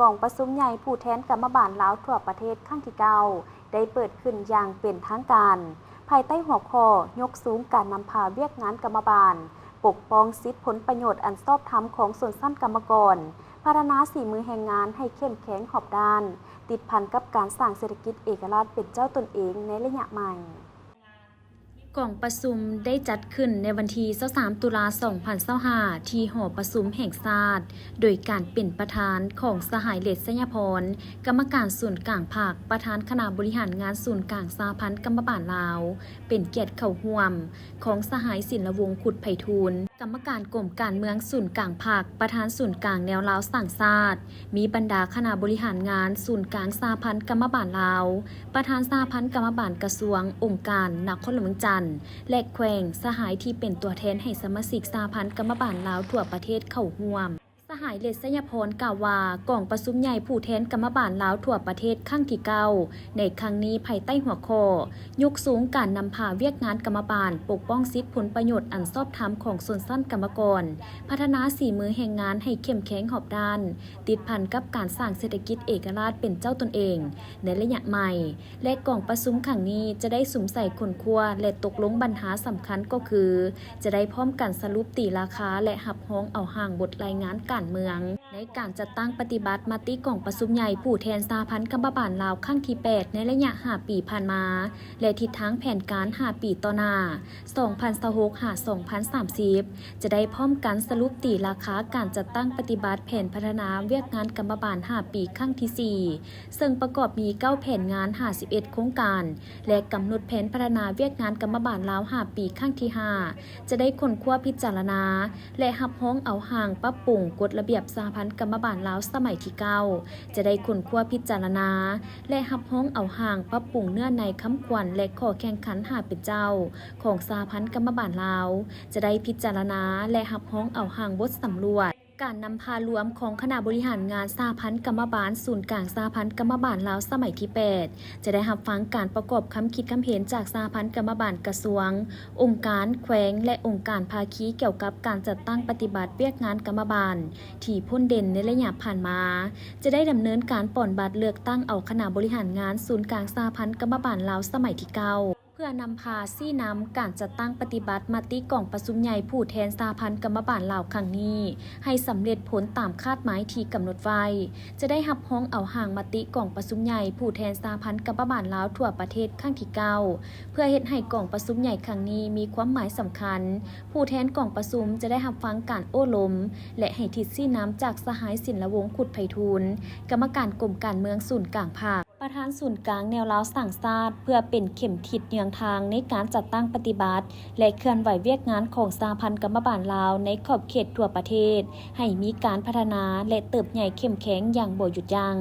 ກອງປະຊຸມໃຫຍ່ຜູ້ແທນກຳມະບານລາວທົ່ວປະເທດຄັ້ງທີເກົ້າ ໄດ້ເປີດຂຶ້ນຢ່າງເປັນທາງການ ພາຍໃຕ້ຫົວຂໍ້ ຍົກສູງການນຳພາວຽກງານກຳມະບານ, ປົກປ້ອງສິດຜົນປະໂຫຍດອັນຊອບທຳຂອງຊົນຊັ້ນກຳມະກອນ, ພັດທະນາສີມືແຮງງານໃຫ້ເຂັ້ມແຂງຮອບດ້ານ, ຕິດພັນກັບການສ້າງເສດຖະກິດເອກະລາດເປັນເຈົ້າຕົນເອງໃນໄລຍະໃໝ່. ກອງປະຊຸມໄດ້ຈັດຂຶ້ນໃນວັນທີຊາວສາມ ຕຸລາ ສອງພັນຊາວຫ້າ ທີ່ຫໍປະຊຸມແຫ່ງຊາດ ໂດຍການເປັນປະທານຂອງສະຫາຍ ເລດ ໄຊຍະພອນ ກຳມະການສູນກາງພັກ, ປະທານຄະນະບໍລິຫານງານສູນກາງສະຫະພັນກຳມະບານລາວ, ເປັນກຽດເຂົ້າຮ່ວມຂອງສະຫາຍ ສິນລະວົງ ຄຸດໄພທູນ ກຳມະການກົມການເມືອງສູນກາງພັກ, ປະທານສູນກາງແນວລາວສ້າງຊາດ, ມີບັນດາຄະນະບໍລິຫານງານສູນກາງສະຫະພັນກຳມະບານລາວ, ປະທານສະຫະພັນກຳມະບານກະຊວງ, ອົງການ, ນະຄອນຫຼວງວຽງຈັນ ແລະ ແຂວງ, ສະຫາຍທີ່ເປັນຕົວແທນໃຫ້ສະມາຊິກສະຫະພັນກຳມະບານລາວທົ່ວປະເທດເຂົ້າຮ່ວມ. ສະຫາຍ ເລດ ໄຊຍະພອນ ກ່າວວ່າ ກອງປະຊຸມໃຫຍ່ຜູ້ແທນກຳມະບານລາວທົ່ວປະເທດຄັ້ງທີເກົ້າ ໃນຄັ້ງນີ້ ພາຍໃຕ້ຫົວຂໍ້ ຍົກສູງການນຳພາວຽກງານກຳມະບານ, ປົກປ້ອງສິດຜົນປະໂຫຍດອັນຊອບທຳຂອງຊົນຊັ້ນກຳມະກອນ, ພັດທະນາສີມືແຮງງານໃຫ້ເຂັ້ມແຂງຮອບດ້ານ, ຕິດພັນກັບການສ້າງເສດຖະກິດເອກະລາດເປັນເຈົ້າຕົນເອງໃນໄລຍະໃໝ່ ແລະ ກອງປະຊຸມຄັ້ງນີ້ຈະໄດ້ສຸມໃສ່ຄົ້ນຄວ້າ ແລະ ຕົກລົງບັນຫາສຳຄັນກໍຄື ຈະໄດ້ພ້ອມກັນສະຫຼຸບຕີລາຄາ ແລະ ຮັບຮອງເອົາຮ່າງບົດລາຍງານການເມືອງ ໃນການຈັດຕັ້ງປະຕິບັດມະຕິກອງປະຊຸມໃຫຍ່ຜູ້ແທນສະຫະພັນກຳມະບານລາວຄັ້ງທີແປດ ໃນໄລຍະຫ້າປີຜ່ານມາ ແລະ ທິດທາງແຜນການຫ້າປີຕໍ່ໜ້າ ສອງພັນຊາວຫົກ ຫາ ສອງພັນສາມສິບ ຈະໄດ້ພ້ອມກັນສະຫຼຸບຕີລາຄາການຈັດຕັ້ງປະຕິບັດແຜນພັດທະນາວຽກງານກຳມະບານຫ້າປີຄັ້ງທີສີ່ ເຊິ່ງປະກອບມີເກົ້າແຜນງານ ຫ້າສິບເອັດໂຄງການ ແລະ ກຳນົດແຜນພັດທະນາວຽກງານກຳມະບານລາວຫ້າປີຄັ້ງທີຫ້າ ຈະໄດ້ຄົ້ນຄວ້າພິຈາລະນາ ແລະ ຮັບຮອງເອົາຮ່າງປັບປຸງກົດລະບຽບສະຫະພັນກຳມະບານລາວສະໄໝທີເກົ້າ ຈະໄດ້ຄົ້ນຄວ້າພິຈາລະນາ ແລະ ຮັບຮອງເອົາຮ່າງປັບປຸງເນື້ອໃນຄຳຂວັນ ແລະ ຂໍ້ແຂ່ງຂັນຫ້າເປັນເຈົ້າຂອງສະຫະພັນກຳມະບານລາວ ຈະໄດ້ພິຈາລະນາ ແລະ ຮັບຮອງເອົາຮ່າງບົດສຳຫຼວດ ການນຳພາລວມຂອງຄະນະບໍລິຫານງານສະຫະພັນກຳມະບານສູນກາງສະຫະພັນກຳມະບານລາວສະໄໝທີແປດ ຈະໄດ້ຮັບຟັງການປະກອບຄຳຄິດຄຳເຫັນຈາກສະຫະພັນກຳມະບານກະຊວງ, ອົງການ, ແຂວງ ແລະ ອົງການພາຄີກ່ຽວກັບການຈັດຕັ້ງປະຕິບັດວຽກງານກຳມະບານທີ່ພົ້ນເດັ່ນໃນໄລຍະຜ່ານມາ, ຈະໄດ້ດຳເນີນການປ່ອນບັດເລືອກຕັ້ງເອົາຄະນະບໍລິຫານງານສູນກາງສະຫະພັນກຳມະບານລາວສະໄໝທີເກົ້າ ເພື່ອນຳພາຊີ້ນຳການຈັດຕັ້ງປະຕິບັດມະຕິກອງປະຊຸມໃຫຍ່ຜູ້ແທນສະຫະພັນກຳມະບານລາວຄັ້ງນີ້ ໃຫ້ສຳເລັດຜົນຕາມຄາດໝາຍທີ່ກຳນົດໄວ້, ຈະໄດ້ຮັບຮອງເອົາຮ່າງມະຕິກອງປະຊຸມໃຫຍ່ຜູ້ແທນສະຫະພັນກຳມະບານລາວທົ່ວປະເທດຄັ້ງທີເກົ້າ ເພື່ອເຮັດໃຫ້ກອງປະຊຸມໃຫຍ່ຄັ້ງນີ້ມີຄວາມໝາຍສຳຄັນ. ຜູ້ແທນກອງປະຊຸມຈະໄດ້ຮັບຟັງການໂອ້ລົມ ແລະ ໃຫ້ທິດຊີ້ນຳຈາກສະຫາຍ ສິນລະວົງ ຄຸດໄພທູນ ກຳມະການກົມການເມືອງສູນກາງພັກ ປະທານສູນກາງແນວລາວສ້າງຊາດ ເພື່ອເປັນເຂັມທິດເຍືອງທາງໃນການຈັດຕັ້ງປະຕິບັດ ແລະ ເຄື່ອນໄຫວວຽກງານຂອງສະຫະພັນກຳມະບານລາວໃນຂອບເຂດທົ່ວປະເທດ ໃຫ້ມີການພັດທະນາ ແລະ ເຕີບໃຫຍ່ເຂັ້ມແຂງຢ່າງບໍ່ຢຸດຢັ້ງ.